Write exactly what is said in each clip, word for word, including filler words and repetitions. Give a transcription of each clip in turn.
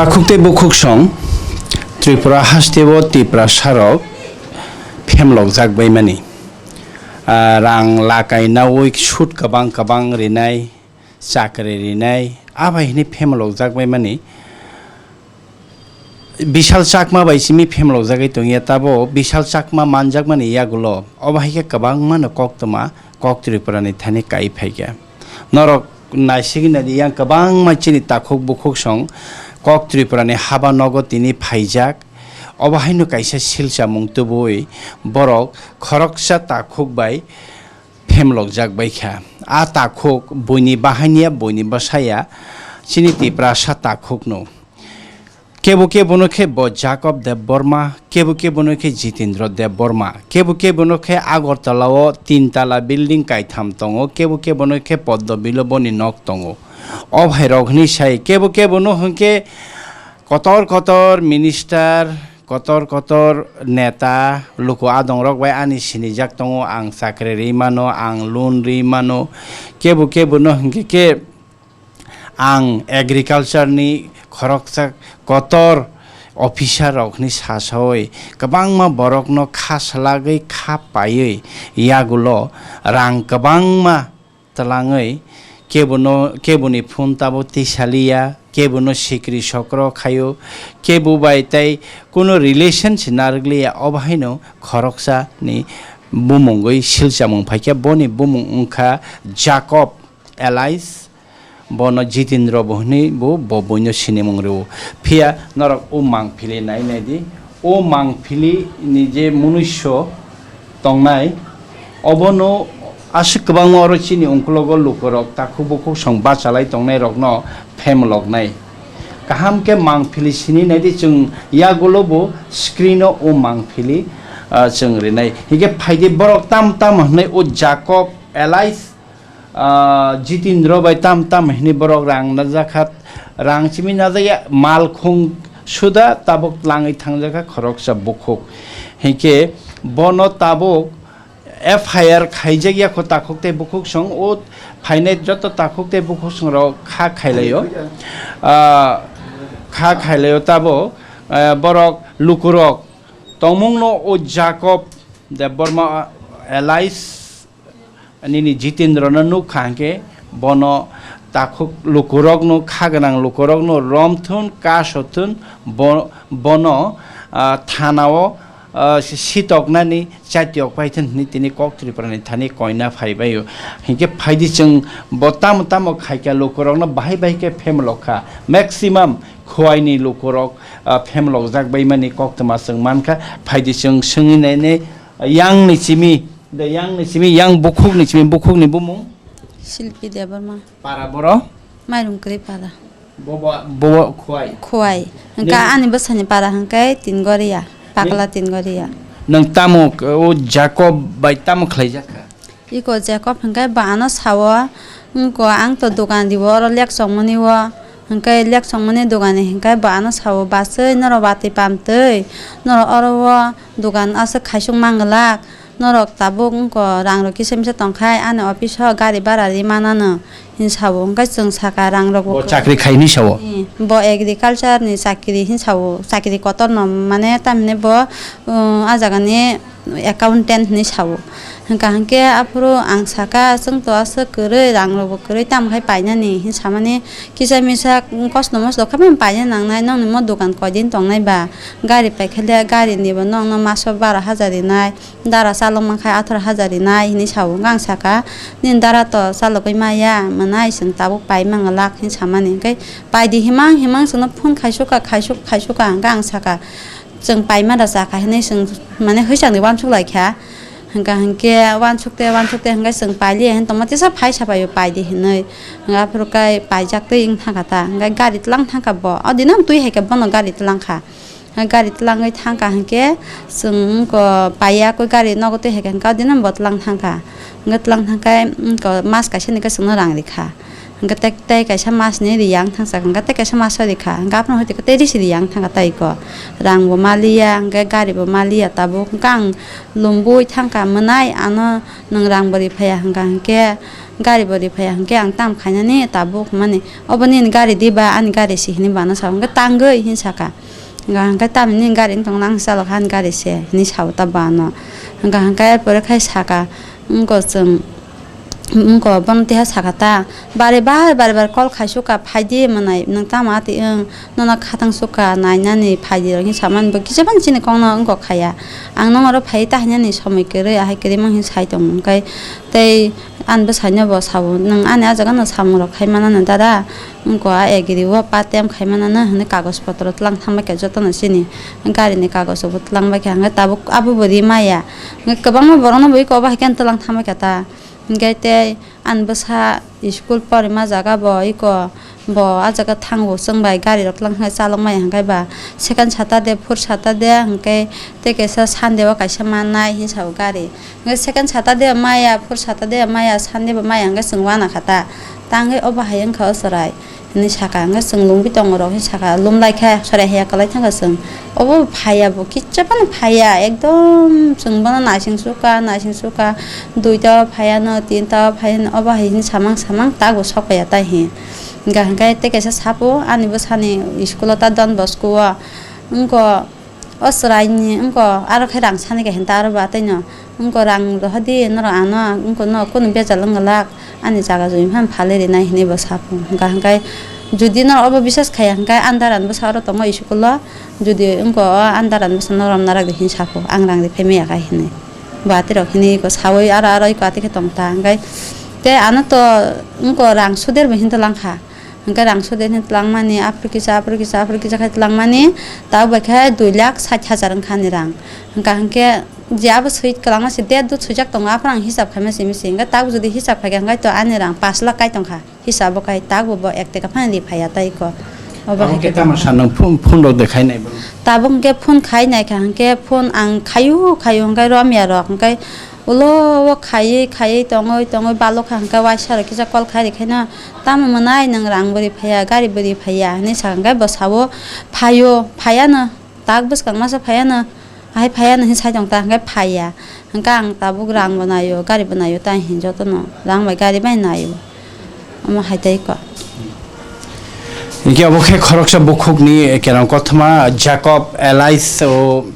Takhuk tei bukhuk song Tripura hasteo Tiprasarok phemlokjak baimani. Ah, rang lakai naui sut kabang kabang rinai, chakri rinai, abai hwnwi phemlokjak baimani. Bishal Chakma bai simi phemlokjagwi tongya, tabo Bishal Chakma manjakmani yagulo obo hai khe kwbangmano koktwma kok Tripurani thani kai phaikha. Norok naisigwi naidi, yang kwbangma chini takhuk bukhuk song kok Tripurani haba nogo tini phaijak. Obo haino kaisa silchamung tubui borok khoroksa takhuk bai phemlokjak baikha. A takhuk buini bahainiya, buini bwsaya chini Tiprasa takhukno. Kebo kebono khe bo Jacob Debbarma, kebo kebono khe Jitendra Debbarma, kebo kebono khe Agartala o tin tala building kaitham tongo, kebo kebono khe Poddo Bilo boni nok tongo. O bhai rok hwnwi sai, kebo kebono hwnkhe kotor kotor minister, kotor kotor neta, luku adongrok bai ani sinijak tongo, ang chakri ri mano, ang loan ri mano, kebo kebono hwnkhe khe ang agriculture ni khoroksa kotor officer rok ni sasawi kwbangma borok no kha salagwi kha paiwi yagulo rang kwbangma twlangwi kebono, keboni phone tabo tisaliya, kebono sikri sokro khaio, kebo bai tei kuno relation se narwkliya, obo haino khoroksa ni bumungwi silchamung phaikha, boni bumung wngkha Jacob Elias. Bono Jitendra bo hwnwi bo, bo buino sinimung rwo. Phiya norok o mangphili nai nai di. O mangphili ni je munuiso tongnai, obono aswk kwbangma oro chini ungkulogo lukurok takhuk bukhuk song bachalai tongnairokno phemloknai. Kaham khe mangphili sini nai di, chwng yagulo bo screen o o mangphili, ah, chwng rinai. Hinkhe phaidi borok tam tam hwnwi o Jacob Elias Ah, Jitendra bai tam tam hwnwi borok rang najakha, rang simi najakya, malkhung suda tabuk tlangwi thangjakha khoroksa bukhuk. Hinkhe bono tabuk F I R khaijakya kho takhuk tei bukhuk song, o phainai joto takhuk tei bukhuk song rok kha khailaio. Ah, kha khailaio tabuk, ah, borok lukurok tongmungno o Jacob Debbarma Elias nini Jitendra no nukha hinkhe bono takhuk lukurokno, kha gwnang lukurokno romthun, kasothun, bo-, bono, ah, thana o, ah, si-, sitoknani chaitiyok paithun hwnwi tini kok Tripura ni thani koina phaibaio. Hinkhe phaidi chwng bo tamo tamo khaikha lukurokno bahai bahai khe phemlokha. Maximum Khowai ni lukurok, ah, phemlokjak baimani koktwma chwng mankha. Phaidi chwng swngwi nainai yang ni simi. Da yang ni simi, yang bukhuk ni simi, bukhuk ni bumung? Silpi Debbarma. Para boro? Mairung Kwrwi para. Bobo, bobo Khowai? Khowai. Hwnkha ani bwsani para hwnkhe Tingoria, Pakla Tingoria. Nwng tamo, o Jacob bai tamo khlaijakha? Iko Jacob hwnkhe bo ano sao, wngko ang to dogan riwo oro lek chongmani o. Hwnkhe lek chongmani dogani hwnkhe bo ano sao, "Bachwi, norok watwi pamtwi, norok oro o dogan aswk khaisuk manglak, norok tabuk wngko rang rok kisa misa tongkhai ani office o gari bara ri manano," hin sao. Hwnkhe chwng saka rang rok bo chakri khai hinwi sao? Bo agriculture ni chakri hin sao, chakri kotor no mane tamni bo, um, a jaga ni accountant hinwi sao. Hwnkha hwnkhe aphuru ang saka, "Chwng to aswk kwrwi, rang rokbo kwrwi, tamo khai painani?" hinwi samani, "Kisa misa kosto mosto khe phano paina nangnai, nokni mo dogan koidin tongnai ba? Gari paikha le gari nibo nokno maso baro hajar rinai, dara chalok mankha atharo hajar rinai," hinwi sao. Hwnkha ang saka, "Nini dara to chalogwi maya, mwnai chwng tabuk pai manglak," hinwi samani. Hwnkhe, "Paidi himang himang chwngno phone khaisukha, khaisuk, khaisukha," hwnkha ang saka. Chwng paima da chakha hinwi chwng mane hwichangni uansuk laikha. Hwnkha hwnkhe uansukte uansukte hwnkhe chwng pailiya hin tongma tisa phai sapaio paidi hinwi. Hwnkha aphuru kai paijak twi wng thangkha ta. Hwnkhe gari tlang thangkha bo. O dino twi hai khe bono gari tlangkha. Hwnkhe gari tlangwi thangkha hwnkhe chwng wngkha paiya koi gari nogo twi hai khe hwnkhe o dino bo tlang thangkha. Hwnkhe tlang thangkhe wngkha mas kaisa ni khe chwngno rang rikha. Hwnkhe tei, tei kaisa masni riyang thangsa hwnkhe tei kaisa maso rikha, hwnkhe aphano hwtwi tei risi riyang thangkha tei ko. Rangbo maliya, hwnkhe garibo maliya tabuk, hwnkhe ang lumbui thangkha, "Mwnai, ano nwng rangbo riphaiya," hwnkha hwnkhe gari bo ri phaiya, hwnkhe ang tam khainani tabuk hwnmani, "Obo nini gari diba? Ani gari se," hwnwi bana sa, hwnkhe, "Tangwi," hwnwi saka. Hwnkhe, "Tamni nini gari wng tong, nang chalok ani gari se," hwnwi sao ta bano. Hwnkhe, hwnkhe, er pore khai saka, wngkha chwng. Wngkha, bono teha saka ta, "Bari bar, bari bar call khaisukha, phaidi mwnai, nwng tamo atwi wng, nono khatang sukha, nainani phaidi," rok hinwi samani bo kisa phano chini kokno wngkha khaya. Ang nong oro phai ta hinani somoi kwrwi, ahai kwrwi mang hinwi sai tongo, hwnkhe tei ani bwsaino bo sao, "Nwng ani ah jagano samung rok khai manano dada, wngkha a agri o part time khai manano," hinwi kagoj potro twlang thangbai kha jotono chini garini kagoj rokbo twlang bai kha, hwnkhe tabuk abo bo ri maya, hwnkhe kwbangma borokno bo eko obo hai khe twlang thangbai kha ta. Hingke tei ani bwsa school porima jaga bo iko bo ah jaga thango, chwng bai gari rok twlang thangkhe chalok maya hingke ba second Saturday, fourth Saturday hingke tei kaisa Sunday o kaisa mannai hinwi sao gari. Hingke second Saturday maya, fourth Saturday maya, Sunday bo maya hingke chwng wana kha ta. Tangwi obo hai wngkha o chwrai. Hinwi saka, hwnkhe chwng lungwi tongo rok hinwi saka, lum lai kha, sorai haya kwlai thangkha chwng. Obo phaiya bo, kicha phano phaiya, ekdom chwng bono naising sukha, naising sukha, duita o phaiya no, tinta o phaiya no, obo hai hinwi samang samang tak bo sok paiya tai hi. Hwnkha hwnkhe tei kaisa sapo ani bwsani school o ta Don Bosco o wngkha. O chwraini wngkha, aro khe rang sani khe hinta aro ba tei no wngkha, rang rohordi norok ano wngkha, no kunu bejal wng glak, ani jaga jumi phano phalwi rinai hinwi bo saphuru. Hwnkha hwnkhe jodi norok obo bisas khaiya hwnkhe, andar ani bwsa oro tongo school o, jodi wngkha o andar ani bwsa norok narak di hinwi saphuru, ang rang riphai maya kha hinwi. Bo atwi rok hinwi eko sawi aro aro eko atwi khe tong ta hwnkhe, tei ano to wngkha rang suder bo hinwi twlang kha. Hwnkhe rang sode hinwi twlangmani, aphuru kisa, aphuru kisa, aphuru kisa khai twlangmani, tabuk bai khe dui lakh sait hajar wngkha ani rang. Hwnkha hwnkhe je abo swi kwlangma se date dut swijak tongo, aphuru ang hisab khaima simi se. Hwnkhe tabuk jodi hisab khaikha, hwnkhe to ani rang pash lakh kai tongkha, hisabo kai, tabuk bo ek taka phano ri phaiya tai ko. Obo Abo hai khe khe tamo tongkha. Sa nwng phone, phone rok de khai nai bo? Tabuk hwnkhe phone khai nai kha, hwnkhe phone ang khayu khayu hwnkhe romya rok, hwnkhe ulo o khaiwi khaiwi tongwi tongwi balokha, hwnkhe waisa rok kisa call khai rikhaino, "Tamo mwnai nwng rang bwrwi phaiya, gari bwrwi phaiya?" hinwi sakha, hwnkhe bo sao, "Phaio, phaiano, tak bwskang masa phaiano, ahai phaiano," hinwi sai tong ta, hwnkhe phaiya. Hwnkhe ang tabuk rang bo naio, gari bo naio, tai hinwi jotono rang bai gari bai naio, omo hai tei kok. Hingke obo khe khoroksa bukhukni kerong kothoma Jacob Elias o,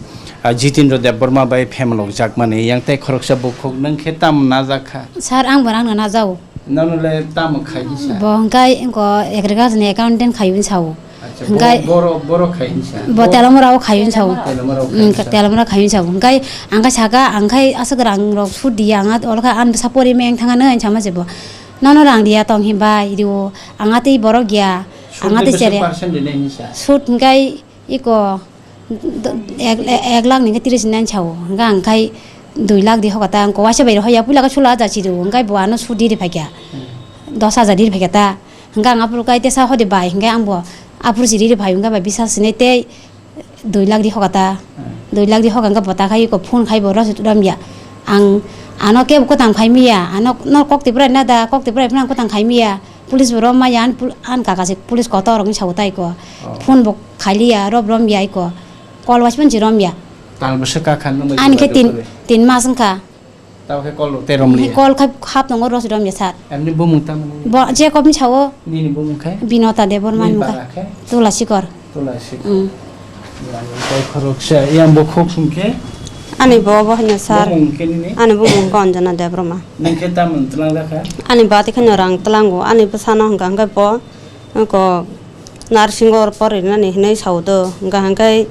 ah, Jitendra Debbarma bai phemalok jakmani. Yang tei khoroksa bukhuk nwng khe tamo najak kha? Sir, ang bo rang no najao. Nono le tamo khai hinsa? Bo hingkai ingko agriculture ni accountant khai hinsa o. Acha, bo hingkai boro, boro khai hinsa? Bo Telamura o khai hinsa o. Telamura o khai hinsa. Telamura khai hinsa o. Hingkai ang khe saka, ang khai aswk rang rok sudi ya, ang olo kha ang bwsa pori meng thanga nw hinsa ma se bo. Nono rang riya tong hinba, iri o. Ang atwi borok ya, ang atwi chere. Sud hingkai iko ek, ek lakh ni khe tris nine sao. Hingke ang khai dui lakh di hoka ta, ang ko waisa bai hoya puila khe solo hajar si rio, hingke bo ano sudi ri phaikya. Dos hajar di ri phaikya ta. Hingke ang aphuru kai tesa hode bai, hingke ang bo aphuru si ri ri phai, hingke bai bisa sinai tei dui lakh di hoka ta. Dui lakh di hoka hingke bo ta khai ko phone khai bo rw rom ya. Ang ano kebo kwtam khai miya, ano no kok tibra na da, kok tibra phano ang kwtam khai miya. Police bo rom maya, an pul-, an kaka se police kotor rok ni sao tai ko. Phone bo khai liya, rob rom ya iko. Call waisa phano si rom ya. Tal bwswk kakha nwng bai ani khe tin, tin mas wngkha. Tabo khe call rok tei rom liya. Call khai hap tongo, rw si rom ya sir. Ani bumung tamo ni? Bo Jacob ni sao. Nini bumung khe? Binota Debbarma ni bumung khe? Tulasikor. Tulasi. Mm. Yang bo khoroksa, yang bo khok sung khe? Ani bo bo hanya sir. Bo mung khe nini? Ani bo mung khe Anjana Debbarma. Nang khe tamo twlang jakha? Ani bo ati kheno rang twlango. Ani bwsano hwnkha hwnkhe bo, ko nursing o pori nani hinwi sao do. Hwnkha hwnkhe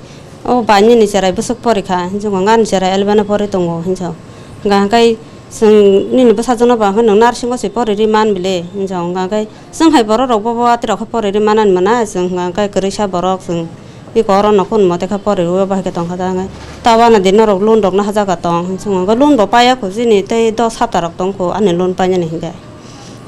o bai nini cherai bwswk pori kha. Hinjwk hwnkha ani cherai eleven o pori tongo hinjwk. Hwnkha hwnkhe chwng nini bwsajwk no ba hwnkhe nwng nursing o se pori ri man bile hinjwk. Hwnkha hwnkhe Chwng hai borok rok bo, bo atwi rok khe pori ri manani mwnai, chwng hwnka khe kwrwisa borok chwng eko oro no kunmo tei khe pori rw bahai khe tong kha ta hwnwi. Tabana di norok loan rok no hajaga tong, chwng hwnka loan bo paiya kho chini tei dos hapta rok tong kho ani loan painani hinkhe.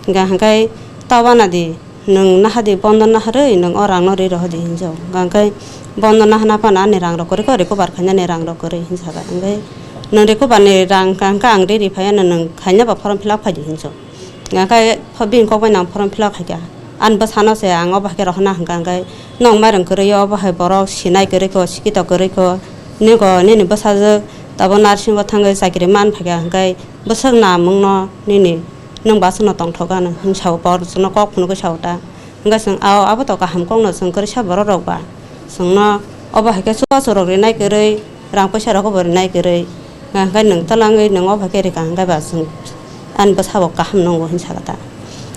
Hinkhe, hinkhe tabana di nwng naha di bondo naharwi nwng o rang no ri rohor di hinjao. Hinkhe bondo nahana phano ani rang rok kwrwi kho recover khainani rang rok kwrwi hinsa kha. Hinkhe nwng recover ni rang hwnka hwnka ang ri ri phaiya no nwng khaina ba form fill up khai di hinjao. Hwnka khe bini kok bai nang form fill up khaikha. Ani bwsano se ang o bahai khe rohorna hwnka hwnkhe, nwng mairung kwrwi o bahai borok sinai kwrwi kho, sikito kwrwi kho, nini kho nini bwsajwk tabuk nursing o thangwi chakri man phaikha hwnkhe bwswk namungno nini nwng ba chwngno tongthok ano," hwnwi sao, bo chwngno kok phunugwi sao ta. Hwnkhe chwng, "Ao, abo to kaham kokno chwng kwrwisa borok rok ba, chwngno obo hai khe chubachu rok rinai kwrwi, rang paisa rok bo rinai kwrwi, hwnkhe nwng twlangwi nwng obo hai khe rika hwnkhe ba chwng ani bwsabo kaham nwngo," hwnwi sakha ta.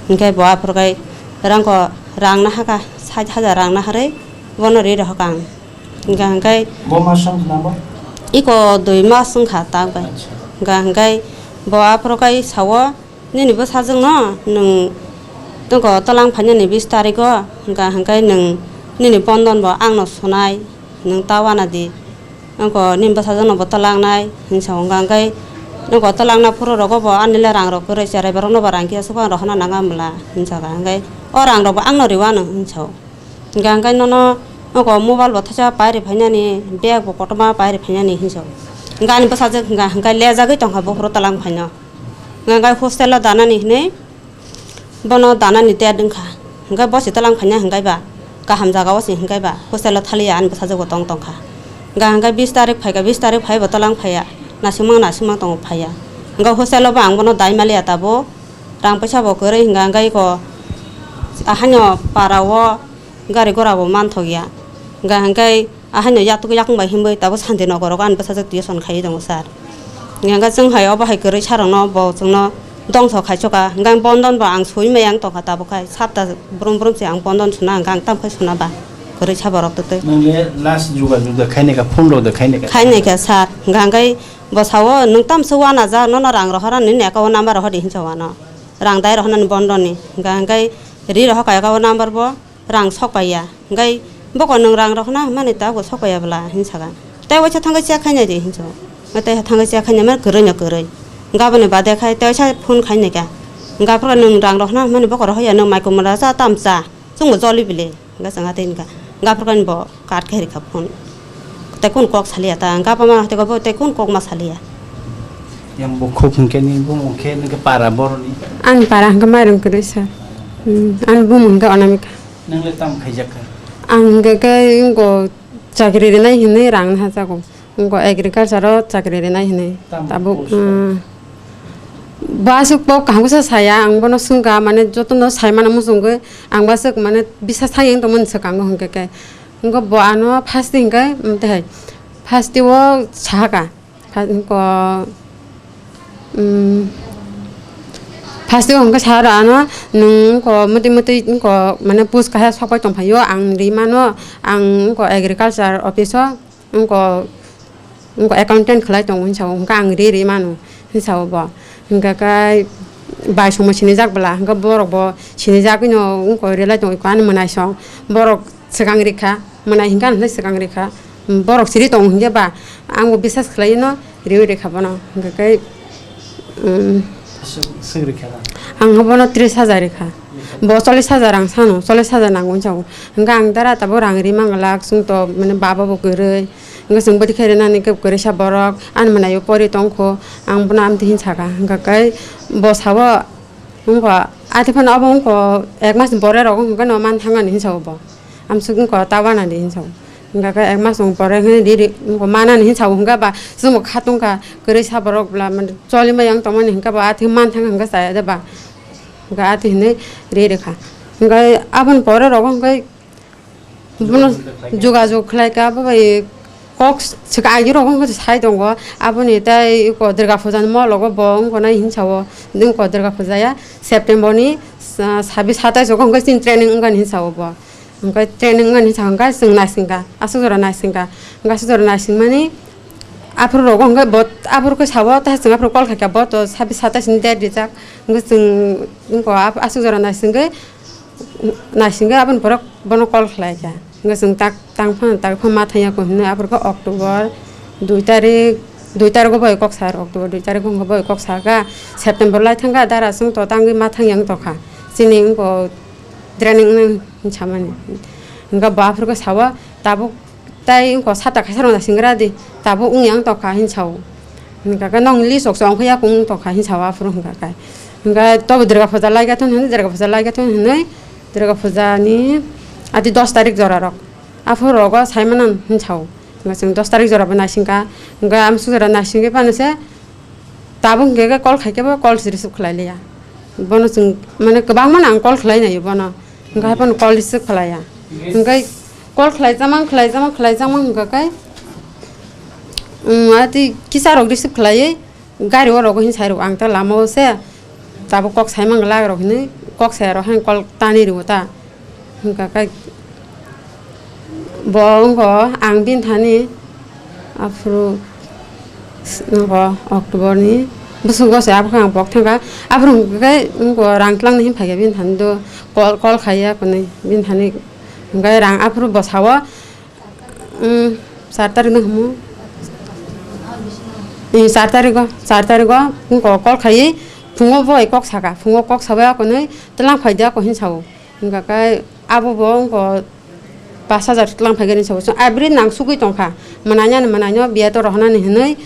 Hwnkhe bo aphuru khai rangko rang nahakha, sait hajar rang naharwi bono ri rohorkha ang. Hwnkha hwnkhe Bo mas wngkha na bo? Iko dui mas wngkha tak bai. Acha. Hwnkha hwnkhe bo aphuru khai sao, "Nini bwsajwkno nwng tongko twlang phainani bis tarikgo, hwnkha hwnkhe nwng nini bondon bo angno sunai, nwng ta wana di. Tongko nini bwsajwkno bo twlangnai," hwnwi sao. Hwnkha hwnkhe tongko twlangna phuru rogo bo ani le rang rok kwrwi, cherai borokno bo rang kiya swkang rohorna nang mla hwnwi sakha. Hwnkhe, "O rang rok bo angno riwano," hwnwi sao. Hwnkha hwnkhe nono oko mobile bo thaisa pairi phainani, bag bo kotorma pairi phainani hinwi sao. Hwnkha ani bwsajwk hwnkha hwnkhe lejagwi tongkha buphuru twlang phaino. Hwnkha hwnkhe hostel o danani hinwi bono danani date wngkha. Hwnkhe bo se twlang phaina hwnkhe ba kaham jaga o se hwnkhe ba hostel o thaliya ani bwsajwk bo tong tongkha. Hwnkha hwnkhe bis tarik phaikha, bis tarik phai bo twlang phaiya, naisingmang naisingmang tongo phaiya. Hwnkhe hostel o bo ang bono dai maliya tabuk, rang paisa bo kwrwi hwnkha hwnkhe iko ahaino para o gari gora bo manthok ya. Hwnkha hwnkhe ahaino yatuk yakung bai hinwi tabuk santi nokoro ani bwsajwk tuition khaiwi tongo sir. Hwnkha hwnkhe chwng hai obo hai kwrwi sir rokno bo chwngno dongso khai choka. Hwnkha bondon bo ang sui maya wng tongkha tabuk khai sapta brum brum se ang bondon suna hwnkha ang tam khai suna ba kwrwi sir borok twtwi. Nang le last juga juga khainai kha phone rok da khainai kha. Khainai kha sir. Hwnkha hwnkhe bo sao, "Nwng tamswk wana jak, nono rang rohorani nini account number rohor di," hinwi sao ano. Rang dai rohornani bondoni. Hwnkha hwnkhe ri rohor kha account number bo. Rang sok paiya. Hwnkhe boko nwng rang rok hwna hwnmani tabuk sok paiya bwla hinwi sakha. Tei waisa thangwi check khainai di hinwi sao. Tei thangwi check khainai mani kwrwi no kwrwi. Hwnkhe aboni bade khai tei waisa phone khainai kha. Hwnkhe aphuru nwng rang rok hwna hwnmani boko rohor ya, nwng mai kumra cha tam cha. Chwngbo joli bile. Hwnkhe chwng atwi hwnkha. Hwnkhe aphuru bo cut khai rikha phone. Tei kunu kok saliya ta, hwnkhe apama tei bo tei kunu kok ma saliya. Yang bukhuk hwnkhe ni bumung khe nokhe para boroni. Ani para hwnkhe Mairung kwrwi sir. Hmm, ani bumung hwnkhe Anamika. Nang le tam khaijak kha? Ang hwnkhe khe wngko chakri rinai hinwi rang naha jago. Wngko agriculture o chakri rinai hinwi. Tamo tabuk, post o? Hmm. Bo aswk bo kaham khe saya, ang bono swngkha, mane jotono sai mano muchungwi, ang bo aswk mane bisa sai wng tongmani swkango hwnkhe khe. Wngkha bo ano first day hwnkhe, um, tei hai first day o sahaka, first, wngkha, um, first day o hwnkhe sahara ano, "Nwng wngkha mwtwi mwtwi wngkha mane post kaisa sokpai tongphaio, ang ri mano, ang wngkha agriculture office o." Wngkha, wngkha accountant khlai tongo hinwi sao, hwnkhe ang ri ri mano hinwi sao bo. Hwnkhe khe bai songmo sinijak bwla, hwnkhe borok bo sinijagwino wngkha rilai tongo, ani mwnaisong borok swkang rikha, mwnai hinkhe ani swkang rikha, borok siri tongo hinkhe ba ang bo bisas khlaino riwi rikha bono, hwnkhe khe. Umm. Swk, swk rikha na? Ang bono tris hajar rikha. Bo chollish hajar ang sano, chollish hajar nango hinwi sao. Hwnkhe ang dara tabuk rang ri manglak, chwng to mane baba bo kwrwi. Hwnkhe chwng bwtwi khe rinani khe kwrwisa borok, ani mwnaio pori tongkho, ang bono amtwi hin saka. Hwnkhe khe bo sao, wngkha, atwi phano obo wngkha ek mas ni pore rok wngkha no man thangani hin sao bo. Amswk wngkha ta wanani hin sao. Hingkha khe ek mas rok pore hwnwi ri ri wngkha manani hin sao hwnkha ba chwngbo kha tongkha kwrwi sa borok bwla mane choli ma yang tongmani hwnkha ba atwi man thang hwnkha chaya de ba hwnkha atwi hinwi ri rikha hwnkha aboni pore rogo hwnkha bono jogajog khlai kha abo bai kok swkang agi rogo hwnkha sai tongo aboni tei eko durga puja ni mologo bo wngkha nai hin sao wngkha durga puja ya September ni sabis satais rogo hwnkha chini training wngkha ni hin sao bo. Hwnkhe training wngmani hinsa hwnkhe chwng naisingkha, aswk jora naisingkha. Hwnkhe aswk jora naisingmani aphuru rogo hwnkhe bo aphuru khe sao, tei chwng aphuru call khaikha, bo to sabis satais ni date rijak. Hwnkhe chwng wngkha aswk jora naisingkhe, naisingkhe aboni borok bono call khlaikha. Hwnkhe chwng tak tang phano tak phano ma thangya kho hinwi aphuru khe October dui tarik, dui tarik o bai kok sar, October dui tarik o hwnkhe bai kok sakha, September lai thangkha, dara chwng to tangwi ma thangya wng tongkha. Chini wngkha training wng. Hinsamani. Hingkha bo aphuru khe sao, tabuk tai wngkha sata kaisa rwna singra di, tabuk wngya wng tongkha hin sao. Hingkha khe nokni list rok se ongkha yakung wng tongkha hin sao aphuru hingkha khe. Hingkha tobo durga puja laiga thun hinwi, durga puja laiga thun hinwi, durga puja ni ati dos tarik jora rok. Aphuru rogo sai mano hin sao. Hingkha chwng dos tarik jora bo naisingkha. Hingkha amsuk jora naisingwi phano se tabuk hingkha khe call khai khe bo call se receive khlai liya. Bono chwng mane kwbangma no ang call khlai naio bono. Hwnkhe haiphano call receive khlaiya. Hwnkhe call khlai chamang, khlai chamang, khlai chamang hwnkha khe, um, ati kisa rok receive khlaiwi gari o rogo hin sai rok ang ta lama o se tabuk kok sai mang lak rok hinwi kok sai rok haino call tani rwo ta. Hwnkha khe bo wngkha ang bini thani aphuru wngkha October ni bwswk se abo khe ang pok thangkha. Aphuru hwnkha khe wngkha rang twlang ni hin phaikha bini thani do call, call khaiya kwnwi bini thani hwnkha khe rang aphuru bwsa o, um, char tarik no hwnwi, um, char tarik o, char tarik o wngkha call khaiwi phungo bo bai kok saka, phungo kok sabai kwnwi twlang phaidi ako hin sao. Hwnkha khe abo bo wngkha pash hajar twlang phaikha hinwi sao. Chwng every nang sugwi tongkha. Mwnainani mwnaino biya to rohornani hinwi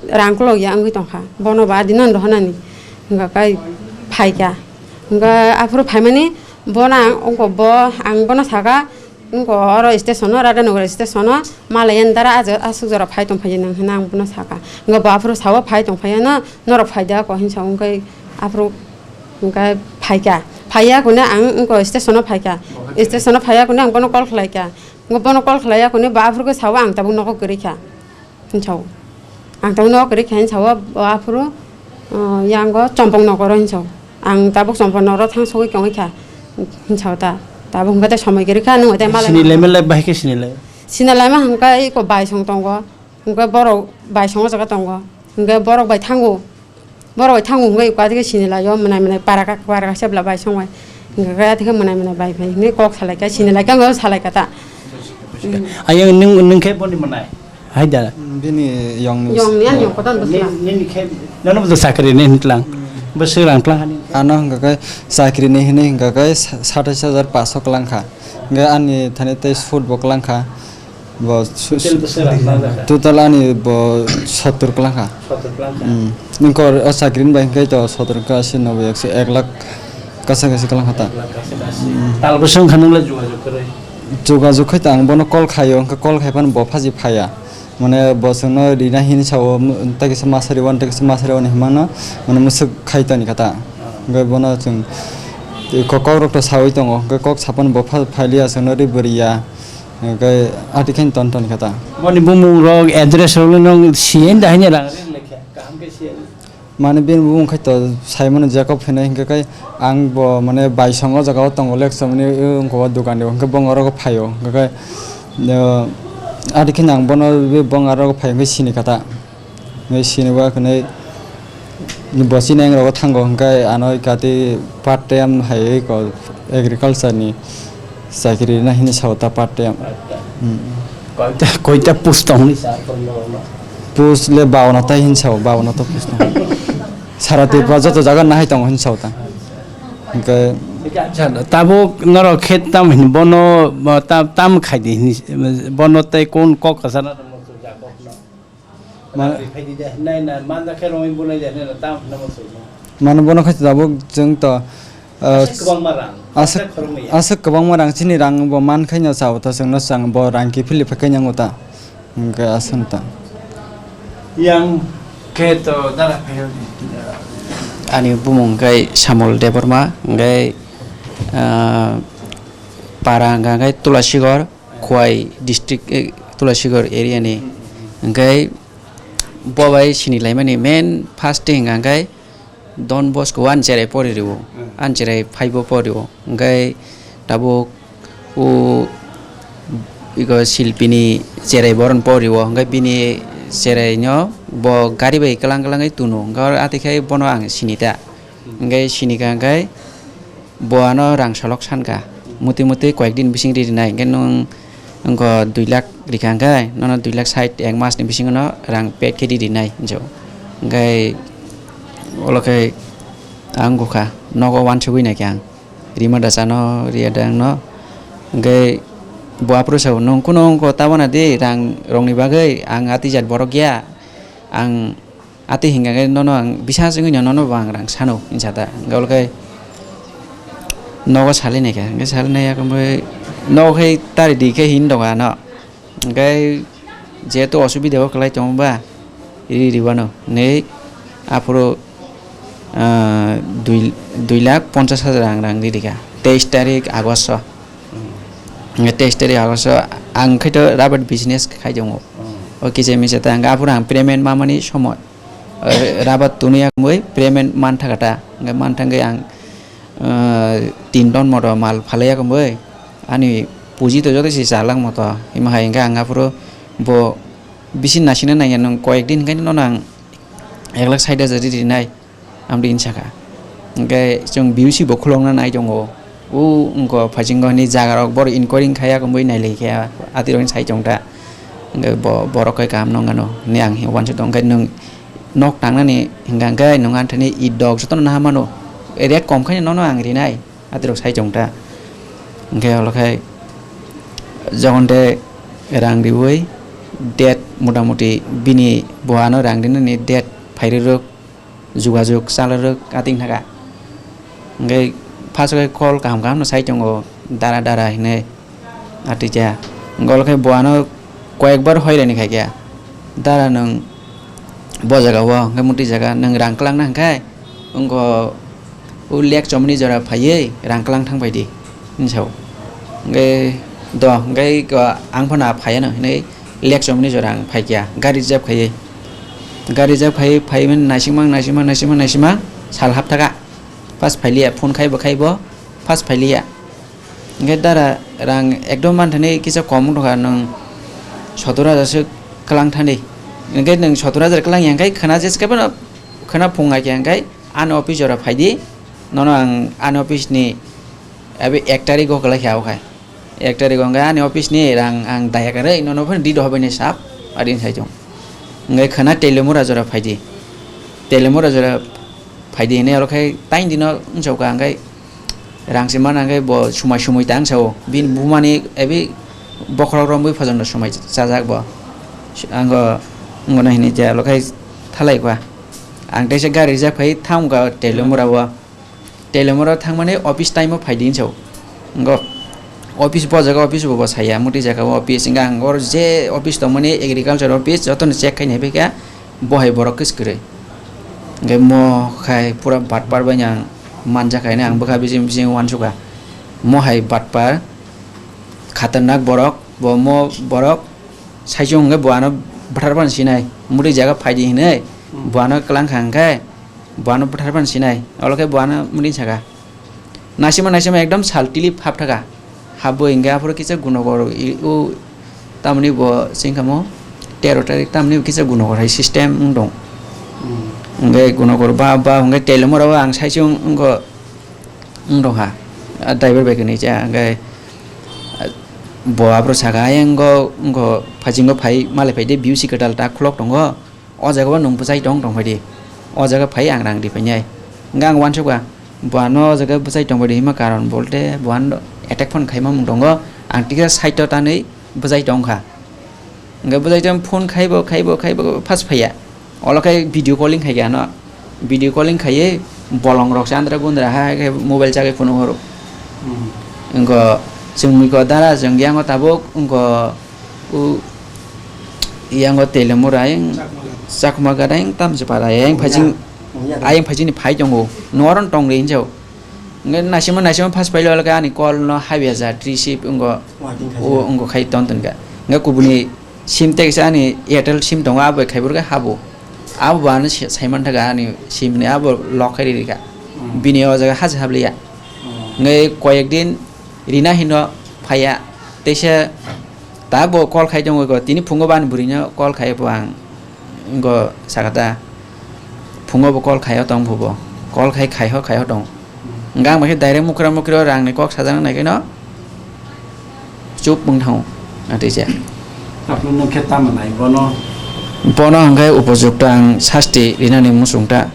rang kolokya wngwi tongkha. Bono ba adino rohornani. Hwnkha khe phaikha. Hwnkha aphuru phaimani bono ang wngkha bo ang bono saka wngkha oro station o Radhanagar station o. Malai ani dara aswk jora phai tong phai nang hwnwi ang bono saka. Hwnkhe bo aphuru sao phai tong phai no norok phai da kok hinwi sao hwnkhe aphuru hwnkhe phaikha. Phaiya kune ang wngkha station o phaikha. Station o phaiya kune ang bono call khlaikha. Hwnkhe bono call khlaiya kune bo aphuru khe sao ang tabuk nogo kwrwi kha hinwi sao. Ang tabuk nogo kwrwi kha hinwi sao bo aphuru, uh, yango chompong nokoro hinwi sao. Ang tabuk chompong nokoro thang sogwi tongwi kha hinwi sao ta. Tabuk hwnkhe tei somoi kwrwi kha nwng tei malai. Sini lemon lai bahai khe sini lai. Sini laima hwnkhe iko baisong tongo. Hwnkhe borok baisong o jaga tongo. Hwnkhe borok bai thango. Borok bai thango hwnkhe iko athikhe sini laio mwnai mwnai para kak para kak sebla baisong bai. Hwnkhe athikhe mwnai mwnai bai phai hwnwi kok salai kha sini lai kha wngkha salai kha ta. Ayang nwng nwng khe boni mwnai. Hai da. Bini yong ni. Yong ni ani yong kotor bwsla. Nini khe nono bo sakri ni hintlang. Bwswk rang tlang hani. Ano hwnkha khe sakri ni hinwi hwnkha khe sa-, satais hajar paso kwlang kha. Hwnkhe ani thani tei sut bo kwlang kha. Bo su-, total bwswk rang tlang jakha? Total ani bo sottor kwlang kha. Sottor kwlang kha? Hmm. Nokor o sakri ni bai hwnkhe to sottor wngkha asi nobo ekso ek lakh kaisa kaisa kwlang kha ta. Ek lakh kaisa kaisa. Hmm. Tal bwswk wngkha nwng le jogajog kwrwi? Jogajog khai ta ang bono call khaio, hwnkhe call khai phano bo phaji phaiya. Mane bo chwngno rina hini sao, tei kisa masa riwan, tei kisa masa riwan hinmano, mane mwswk khai toni kha ta. Hwnkhe bono chwng kok, kok rok to sawi tongo, hwnkhe kok saphano bo pha-, phailiya chwngno ri bwrwi ya. Hwnkhe ati khe ton ton kha ta. Boni bumung rok, address rok no nong siyen da hanya rang ri lekha, kaham khe siyen. Mane bini bumung khai to saimano Jacob hinwi hwnkhe khe ang bo mane baisong o jaga o tongo leksa mani wngkha o dogan o hwnkhe bo oro phaio hwnkhe khe, uh, ati khe ang bono bo oro phai hwnkhe sini kha ta. Hwnkhe sini bo hwnwi bo chini ang rogo thango hwnkhe ano kati part time hai ko agriculture ni. Chakri na hini sao ta part time. Part time. Hmm. Koita, koita post tong ni sa kon no no. Post le bawana ta hini sao, bawana ta post tong. Sara Tripura joto jaga nahai tongo hini sao ta. Hwnkhe acha, tabuk norok khe tam hini bono, tam, tam khai di hini, bono tei kon kok kasana. Ma- Nai na, manda khe romwi bunai de, nai na tam hwnna mo soi. Mano bono khai tabuk chwng to, uh, aswk kwbangma rang, aswk, aswk khoroknwi ya. Aswk kwbangma rang chini rang bo man khai no chao ta chwng no chang bo rang kiphilwi phai khai nyango ta. Hwnkhe aswk ta. Yang khe to dara phai rw di. Ani bumung khe Samol Debbarma, hwnkhe, uh, para hwnkha khe Tulasigor. Khowai district, eh, Tulasigor area ni. Hwnkhe bo bai sini laimani main first thing hwnkha khe Don Bosco o ani cherai pori rwo, ani cherai five o pori o. Hwnkhe tabuk o iko Silpi ni cherai boron pori o. Hwnkhe bini cherai no bo gari bai kwlang kwlangwi tuno. Hwnkhe oro atikhe bono ang sini ta. Hwnkhe sini kha hwnkhe Bo ano rang solok sankha, muti muti koyek din bising ri rinai, hwnkhe nwng wngkha dui lakh rikha hwnkhe, nono dui lakh sait ek mas ni bisingo no rang paid khe ri rinai hinjo. Hwnkhe olo khe ang wngkha nogo wansugwi naikha ang, rima da chano, riya da ang no. Hwnkhe bo aphuru sao, "Nwng kunu wngkha tabana di rang rokni bagwi, ang atijak borok ya, ang." Atwi hwnkha khe nono ang bisas wngwi no nono bo ang rang sano hinsa ta. Hwnkhe olo khe nogo salai naikha, hwnkhe salai naiya khe nogo khe tari di khe hin doga no. Hwnkhe jehetu osubida o kwlai tongo ba, ri riwano hinwi aphuru, ah, dui, dui lakh ponchas hajar ang rang ri rikha. Teis tarik August o. Hwnkhe teis tarik August o ang khaito rubber business khai tongo. O kisa misa ta hwnkhe aphuru ang payment mamani somoi. Eh, rubber tuni ya khe payment man thaka ta. Hwnkhe man thangwi ang, eh, tin ton moto mal phalai ya khe ani puji to joto se chalak moto. Hima hai hwnkhe ang aphuru bo bisi nasina nangya nwng koyek din hwnkhe nono ang ek lakh sait hajar ri rinai. Amtwi hinwi sakha. Hwnkhe chwng B U C bo khulokna nai tongo. O wngkha phaisingko hinwi jagarok borok inquiry khai ya, wngwi nailai khe atirok hinwi sai tong ta. Hwnkhe bo-, borok khe kaham nw wngano hinwi ang uansuk tongo. Hwnkhe nwng nok tangnani hwnkha hwnkhe nwng anthani idok jotono naha mano. Rate kom khe nono ang rinai, atirok sai tong ta. Hwnkhe olo khe jokhon de rang riui date motamuti bini buhano rang rinani date phairwrwk. Jugajug chalarwk ating thaka. Hwnkhe first o khe call kaham kaham no sai tongo, dara dara hinwi atija. Hwnkhe olo khe bo ano koyekbar hoirani khaikha. Dara nwng bo jaga o hwnkhe mutwi jaga nwng rang kwlangna hwnkhe wngkho o lek chomni jora phaiwi rang kwlang thang bai di. Hinwi sao. Hwnkhe do, hwnkhe ko ang phano phaiya no hinwi lek chomni jora ang phaikha, gari reserve khaiwi. Gari reserve khaiwi phaiwi naisingmang, naisingmang, naisingmang, naisingmang, sal hapthaka. Pas phailiya, phone khaibo khaibo, pas phailiya. Hwnkhe dara rang ekdom manthani kisa kom wngtongkha, nwng sotor hajar se kwlang thani. Hwnkhe nwng sotor hajar kwlang ya hwnkhe khwna jeskhe phano khwna phung aikha hwnkhe ani office jora phaidi, nono ang ani office ni Abi ek tarik o kwlai kha o khai. Ek tarik o hwnkhe ani office ni rang ang daya kwrwi nono phano di dohor bai ni sap adin sai chwng. Hwnkhe khwna Telemura jora phaidi. Telemura jora phaidi hinwi oro khai tain dino wngchao ka hwnkhe rang se mana hwnkhe bo sumai sumui ta wngchao. Bini buma ni abi bokhorok romwi phajan no sumai chajak bo. Ango wngno hinwi je oro khai thalai kha. Ang teisa gari rijak phai thang ka Telemura o. Telemura thangmani office time o phaidi hinwi sao. Wngkha office bo jaga office bo, bo saya, muti jaga o office, wngkha ang oro je office tongmani agriculture office jotono check khaina phaikha, bo hai borok kwswk kwrwi. Hwnkhe mo khai pura batpar bai ang manjakha hinwi ang bwkha bising bising uansukha. Mo hai batpar, khatarnak borok, bo mo borok, saichung hwnkhe bo ano bwthar phano sinai, muti jaga phaidi hinwi, bo ano kwlangkha hwnkhe, bo ano bwthar phano sinai, olo khe bo ano muti saka. Naisima naisima ekdom sal tilip hapthaka. Habwi hwnkhe aphuru kisa gunokor i-, o tamni bo singkamo tero tarik tamni kisa gunokor hai system wng tong. Hwnkhe gunokor ba, ba hwnkhe Telemura o ang saichung wngkha, wng tongkha. A driver bai kwnwi cha hwnkhe, a, bo aphuru saka, "Ayang go, wngkha phaisingbo phai, malai phai de, B U C kwtal ta khulok tongo." O jaga o nwng bwchai tong tong phaidi. O jaga phai ang rang ri phainai. Hwnkhe ang uansukha, bo ano o jaga bwchai tong phaidi hima karon bolte bo ano attack phano khaima mung tongo. Ang tikhe side o tanwi bwchai tongkha. Hwnkhe bwchai tong phone khaibo, khaibo, khaibo first phaiya. Olo khe video calling khaikha ano. Video calling khaiwi bolong rok se andra gundra hai khe mobile chagwi phunuk horo. Wngkha chwng mui ko dara chwng yango tabuk wngkha. O yango Telemura ayang Chakma gada. Chakma gada ayang tamchi para ayang phajing, ayang phajing ni phai tongo. Noron tong ri hinjao. Nge naisima naisima first phai lo ani call no habya ja receive wngkha. O wngkha khai ton ton ga. Nge kubuni sim teksa ani Airtel sim tongo abo khai burga habo. Abo bo ano sai man thaga ani sim ni abo lock khai ri ka. Bini o jaga haji habliya. Nge koyek din rina hino phaiya. Teisa ta bo call khai tongo, tini phungo bani bwrwino call khai bo ang go sakata. Phungo bo call khai o tong phubo. Call khai khai ho khai ho tong. Gang bai khe direct mukra mukri o rang ni kok sajak nai khe no chup wng thango. Atwi se. Tapno nung khe tamo nai bono? Bono hwnkhe upojukta ang sasti rinani muchung ta.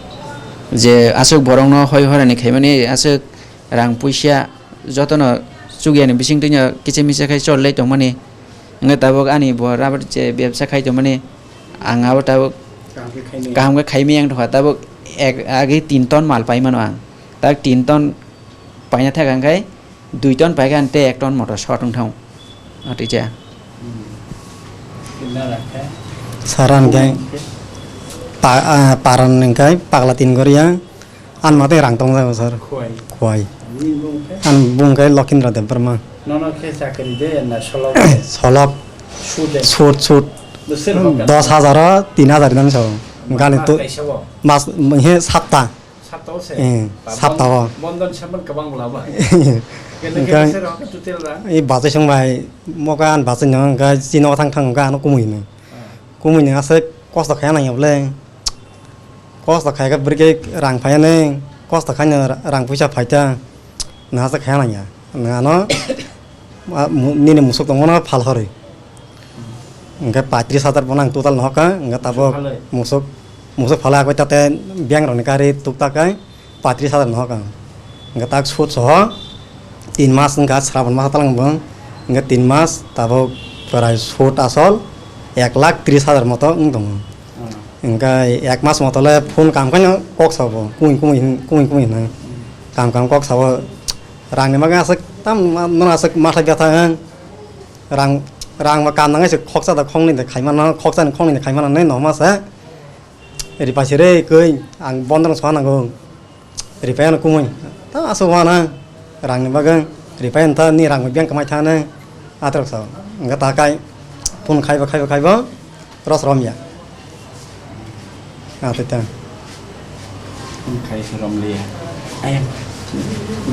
Je aswk borok no hoi horani khaimani aswk rang puisa jotono chukya ni bising twino kicha misa khai chol lai tongmani. Hwnkhe tabuk ani bo rubber je bebsa khai tongmani. Ang abo tabuk kaham khe khaimaya wng tongkha. Tabuk ek, agi tin ton mal pai mano ang. Tak tin ton paina thaka hwnkhe dui ton paikha, ang tei ek ton motor short wng thango. Atwi cha. Saran khe pa-, ah, paran hwnkhe pagla tin goriya. Ang mate rang tong jago sir. Khwai. Khwai. Nini bung khe? Ang bung khe Lokhindra Debbarma. Nono khe chakri de na solok de? Solok. Su de? Sut, sut. Bwswk hokha? Dos hajar o tin hajar dan so. Ma-, gali mas tu kaisa o? Mas he sapta. Sapta o se? Eh, ba sapta o. Bon-, bondon saman kwbang bwla ba. Kene kene se rok tutel ra? Hwnkhe, eh, bachai song bai, moka an bachai no, hwnkhe chini o thang thang hwnkhe ano kumui no. Ah. Kumui no aswk kosto khaya nang ya bole. Kosto khai khe bwrwi khe rang phai ani, kosto khai no ra-, rang puisa phai ta, nahasa khai nang ya. Nwng ano, a, mu-, nini musuk tongmano phal horwi. Hwnkhe paitris hajar bono ang total no hoka, hwnkhe tabuk musuk phalwi? Musuk, musuk phalwi akoi tate bank rokni kari tuk ta kai paitris hajar no hoka. Hwnkhe tak sut soho tin mas wngkha, Srabon mas talang bo, hwnkhe tin mas tabuk prai sut asol ek lakh tris hajar moto wng tongo. Hmm. Hwnkhe ek mas moto le phone kam khaino kok sabo, kumui kumui hin-, kumui kumui hino. Hmm. Kam kam kok sabo, rangni bagwi aswk tam ma-, mano aswk matha betha ang. Rang, rang ba kam nangnai se khoksa da khongni de khaimano, khoksa ni khongni de khaimano nai no masa. Ripaisi re koi, ang bondon soa nango. Ripai ano kumui. Ta aswk wana rangni bagwi. Ripai anta ni rang bank kamai thane. Atrok sao. Hwnkhe ta kai. Phone khaibo, khaibo, khaibo. Ros romya. Atita. Phone khai se romliya. Ayang.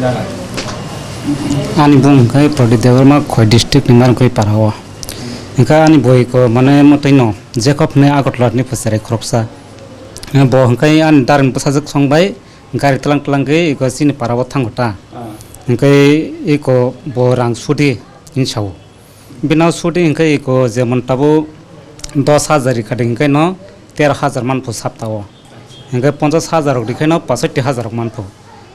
Dara. Ani bung khai Pradip Debbarma Khwai district ni Markhoi para o. Hwnkhe ani boi ko mane motoi no. Jacob hwnwi Agartala ni phusarai khoroksa. Bo hwnkhe ani darni bwsajwk song bai gari tlang tlang khe eko chini para o thango ta. Ah. Hwnkhe eko bo rang sudi hinwi sao. Bino sudi hwnkhe eko jemon tabuk dos hajar rikha de hwnkhe no tero hajar manphu sapta o. Hwnkhe ponchas hajar rok rikhe no pasoti hajar rok manphu.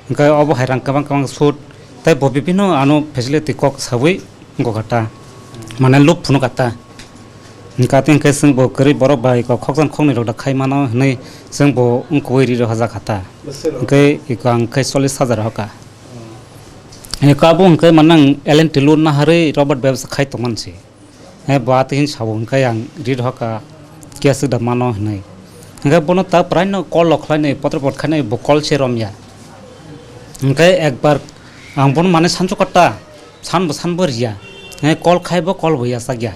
Hwnkhe obo hai rang kwbang kwbang sud tei bo bibino ano facility kok saui. Wngkha ta, mane lob phunukha ta. Hwnkha tei hwnkhe chwng bo kwrwi borok bai kok khokjan khoknwi rok da khai mano hwnwi chwng bo wngkukwi ri rohorjak kha ta. Bwswk rok? Hwnkhe eko ang khe chollish hajar hoka. Hmm. Eko abo hwnkhe mane ang L and T loan naharwi rubber bebsa khai tongmani se. He bo atwi hin sabo hwnkhe ang ri rohorkha kya swk da mano hwnwi. Hwnkhe bono ta praino call rok khlainai, potro pot khainai bo call se romya. Hwnkhe ekbar ang bono mane sanchukha ta. San bo san bo riya. He call khai bo call bo yachak ya.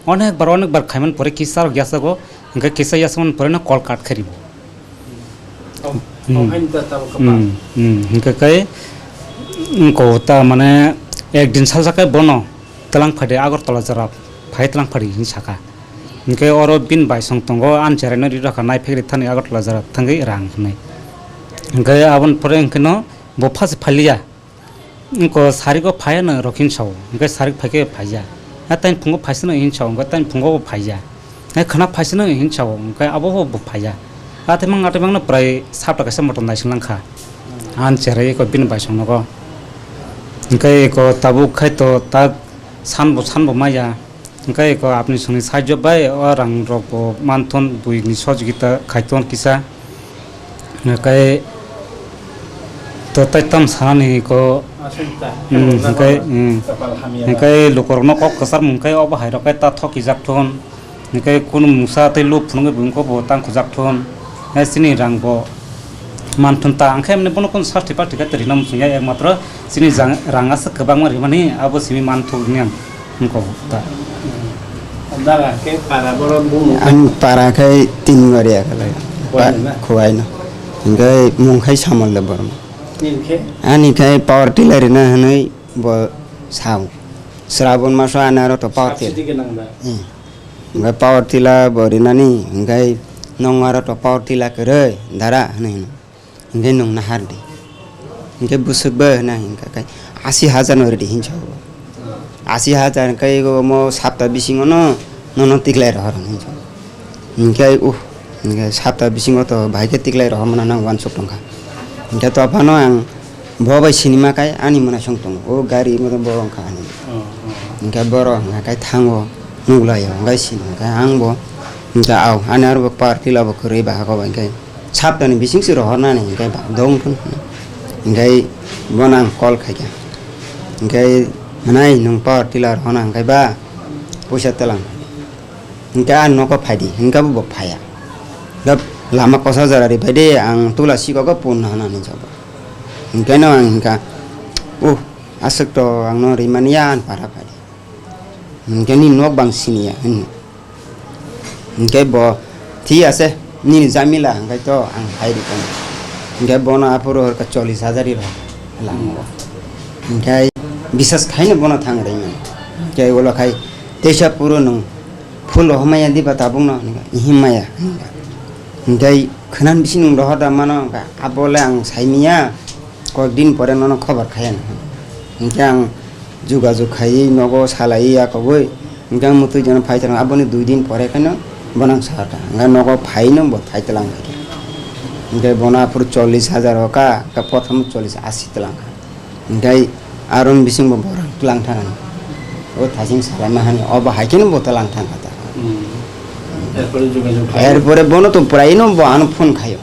Onek bar onek bar khaiman pore kisa rok yachago, hwnkhe kisa yachakmani pore no call cut khe ribo. Oh, hmm. Oh, hain ta tabo kwbang. Hmm, hmm, hwnkhe kai, hmm, ko ta mane ek din salsa kai bono tlang phadi Agartala jora phai tlang phadi hin saka. Hwnkhe oro bini bai song tongo, ani cherai no ri rokha nai phek ri thani Agartala jora thangwi rang hwnwi. Hwnkhe aboni pore hwnkhe no bo phasi phaliya. Wngkha sarik o phaiya no rok hin sao, hwnkhe sarik phaikhe phaiya. Ha tani phungo phaisano hin sao, hwnkhe tani phungo bo phaiya. Ha khwna phaisano hin sao, hwnkhe abo bo phaiya. Athaimang athaimang no prai sapta kaisa motom naising langkha. Ani cherai eko bini bai song nogo. Hwnkhe eko tabuk khai to tak san bo san bo maya. Hwnkhe eko apni songni sahajyo bai o rang rok bo manthon buini sojogita khaiton kisa. Hwnkhe to tai tam sanani eko, Aswk ta. Hmm, hwnkhe, hmm. Kapal hamya. Hwnkhe lukurokno kok kwchar mung khe obo hai rok khe ta thokijak thun. Hwnkhe kunu mungsa tei luk phunugwi buino bo tang khujak thun. Hai chini rang bo. Manthun ta, ang khe emni bono kunu sasti pasti khe rina muchungya, ekmatro chini jang-, rang aswk kwbangma rimani, abo simi manthok ni ang wngkha ta. Dara khe para borok bumung. Ang para khe tin gari akhalai. Khowai Pa-, na? Khowai no. Hingkhe mung khai Samol de Borma. Nini khe? Ani khe power tiller rina hinwi bo sao. Srabon maso ani aro to power tiller. Subsidy gwnang da? Hmm. Hingkhe power tiller bo rinani, hingkhe nong aro to power tiller kwrwi dara hinwi hino. Hingke nwng nahar di. Hingke bwswk bo hwnna hingka khe asi hajar no ridi hinsa o. Asi hajar hingke omo sapta bisingo no nono tiklai rohor hinsa. Hingke uh, hingke sapta bisingo to bahai khe tiklai rohor mano nang uansuk tongkha. Hingke to aphano ang bo bai sinima kai ani mwnasong tongo. O gari moto bo wngkha ani. Oh, oh. Hingke boro hingka kai thango nuglaio hingke sinima kai ang bo hingke au ani aro bo power tiller bo kwrwi bahai khe hingke. Saptani bising se rohornani, hingke ba dong thun. Hingke bono ang call khaikha. Hingke hwnai nwng power tiller rohorna hingke ba puisa twlang. Hingke ang nogo phaidi, hingke bo phaiya. Da Lama kosa jora ri bai de, ang tula sikogo pun na hwnani jabo. Hingkeno ang hingka, "Uh, aswk to ang no rimani ya," an para pai. Hingke ni nok bang sini ya, hwn. Hingke bo, "Thik ase, nini jamila hingke to ang hai ri kano." Hingke bono aphuru horka chollish hajar ri rok lama. Hingke bisas khaino bono thang ri mani. Hingke ulo khai, "Teisa puro nung." Phulo hwmaya diba tabukno? Hwnwi kha, "Ihi maya," hwnwi kha. Hwnkhe khwnani bising rohor da mano, hwnwi kha, "Abo le ang saimiya, koyek din pore nono khobor khaya," hwnwi kha. Hwnkhe ang jugajug khaiwi nogo salaiwi yakobwi, hwnkhe ang mwtwi jano phai tongkha, aboni dui din pore kheno bono ang sakha, hwnkhe nogo phaino bo phai twlang kha. Hwnkhe bono aphuru chollish hajar hoka, hwnkhe prothom chollish asi twlang kha. Hingke aron bisingbo borok tlang thangani. O thasing salaima hani, obo hai kheno bo tlang thang kha ta. Hmm. Erpore jogajog khlai. Erpore bono to puraino bo ano phone khaio.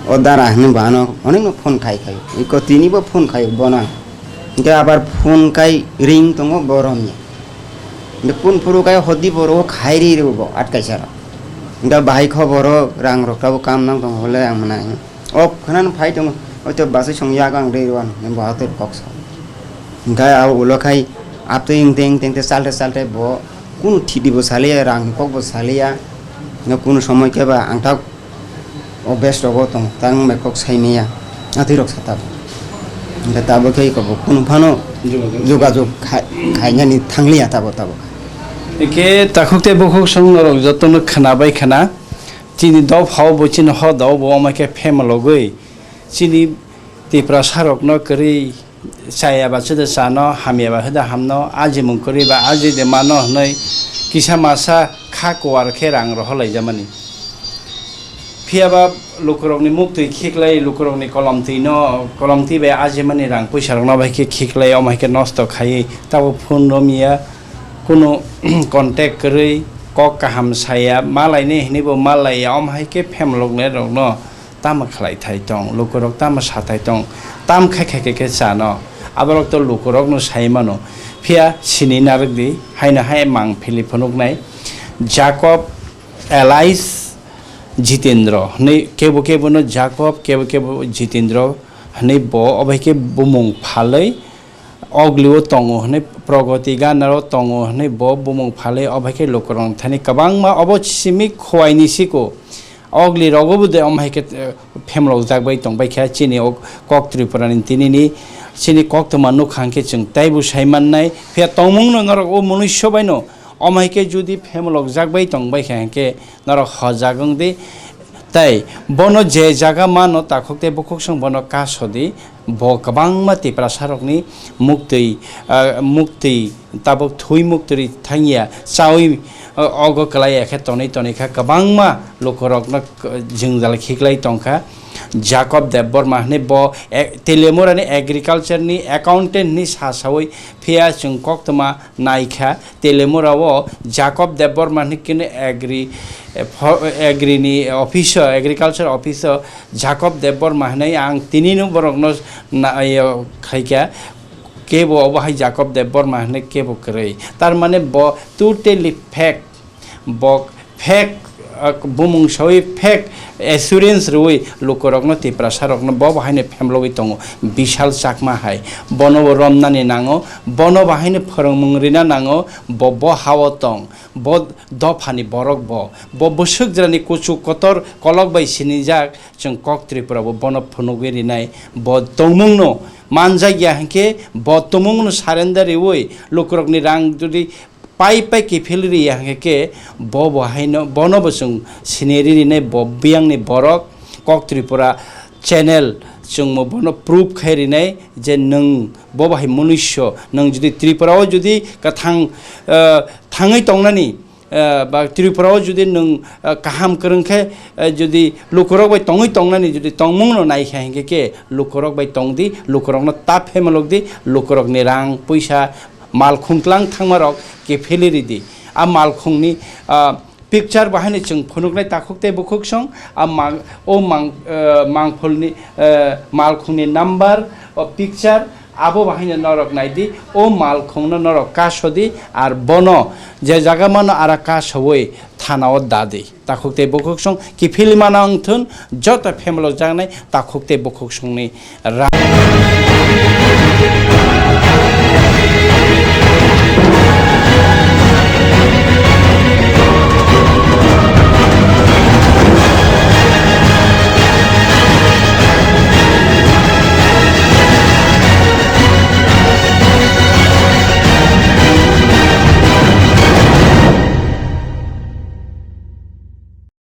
O dara hwnwi bo ano onekno phone khai khaio. Iko tinibo phone khaio bono. Hingke abar phone kai ring tongo bo romya. Hingke phone phuru kai hodi bo ro khai ri ro bo atkaisa ro. Hingke bahai khoboro rang rok tabo kam nang tongo hole ang mwnai. O khwnano phai tongo, oito bwsai song yago ang rwi rwan, hwnwi bo hato kok sa. Hwnkhe abo ulo khai, atwi wngte wngte wngte chalte chalte bo kunu thidi bo saliya, rang kok bo saliya, hwnkhe kunu somoi khe ba ang tak o best rogo tong, tang bai kok sai maya, atwi rok sa tabuk. Hwnkhe tabuk khe iko bo kunu phano jogajog khai-, khainani thangliya tabuk tabuk. Hwnkhe takhuk tei bukhuk song norok jotono khwnabai khwna. Chini dophao bo, chini hodao bo, omo khe phemalogwi chini Tiprasarokno kwrwi chaya ba chwda chano, hamya ba hwda hamno, ajimung kwrwi ba aji de mano hwnwi kisa masa kha kuar khe rang rohorlaijamani. Phiya ba lukurokni muktwi khiklai, lukurokni kolomtwino, kolomtwi bai ajimani rang puisarokno bai khe khiklai, omo hai khe nosto khaiwi tabo phone romya, kunu contact kwrwi, kok kaham saya, malaini hwnwi bo malaiya, omo hai khe phemaloknairokno tamo khlai thai tong, lukurok tamo sa thai tong, tam khai khai khe, khe chano, aborok to lukurokno sai mano, phiya sini narwk di, haino hai mang philip phunuknai, Jacob alias Jitendra hwnwi, kebo kebo no Jacob, kebo kebo Jitendra hwnwi bo, obo hai khe bumung phalwi, Oglio tongo hwnwi, Pragati Ganaro tongo hwnwi bo bumung phalwi, obo hai khe lukurokni thani kwbangma obo simi khuaini siko. Ogli rogo bo de omo hai khe, eh, phemlok jak bai tong bai kha chini o kok Tripura ni tini ni chini koktwma nukha hwnkhe chwng taibo sai mannai. Phiya tongmung no norok o munuiso bai no omo hai khe jodi phemlok jak bai tong bai kha hwnkhe norok hojak wng di. Tei bono je jaga mano takhuk tei bukhuk song bono kaso di. Bo kwbangma Tiprasa rokni muktwi, ah, muktwi tabuk thwi muktwi thangya chawi, ah, ogo kwlaiya khe tonwi tonwi kha kwbangma lukurokno k-, jwngjal khiklai tongkha. Jacob Debbarma hwnwi bo, eh, Telemurani agriculture ni accountant hwnwi sasawi phiya chwng koktwma naikha. Telemura o Jacob Debbarma hwnwi khe agri, eh, pho-, agri ni office o, agriculture office o Jacob Debbarma hwnwi ang tinino borokno na-, yo khaikha. Kebo obo hai Jacob Debbarma hwnwi kebo kwrwi. Tar mane bo totally fake. Bo fake, ah, bumung sawi fake assurance rwui lukurokno, Tiprasa rokno bo bo haino phemlogwi tongo. Bishal Chakma hai. Bono bo romnani nango, bono bo haino phwrwngmung rina nango, bo bo hao tong, bo dophani borok bo. Bo bwswk jrani kuchuk kotor kolok bai sinijak, chwng kok Tripura bo bono phunugwi rinai. Bo tongmungno manjakya hinkhe bo tongmungno surrender riui lukurokni rang jodi pai pai kiphil riya hwnkhe khe bo bo haino bono bo chwng sineri rinai, bo biyangni borok kok Tripura channel chwngmo bono proof khai rinai je nwng bo bo hai munuiso, nwng jodi Tripura o jodi kwthang, eh, thangwi tongnani, eh, ba Tripura o jodi nwng, eh, kaham kwrwng khe, eh, jodi lukurok bai tongwi tongnani jodi tongmungno naikha hinkhe khe lukurok bai tongdi, lukurokno ta phemalokdi, lukurokni rang puisa mal khungtlang thangmarok kiphilwi ridi. A malkhungni, ah, picture bo haino chwng phunuknai takhuk tei bukhuk song, a mang, o mang, ah, mangphulni, ah, malkhungni number, o picture, abo bo haino norok naidi, o malkhungno norok kasodi, ar bono je jaga mano ara kasowi, thana o dadi. Takhuk tei bukhuksong kiphilwi mano wngthun, joto family o jaknai takhuk tei bukhuksongni rang.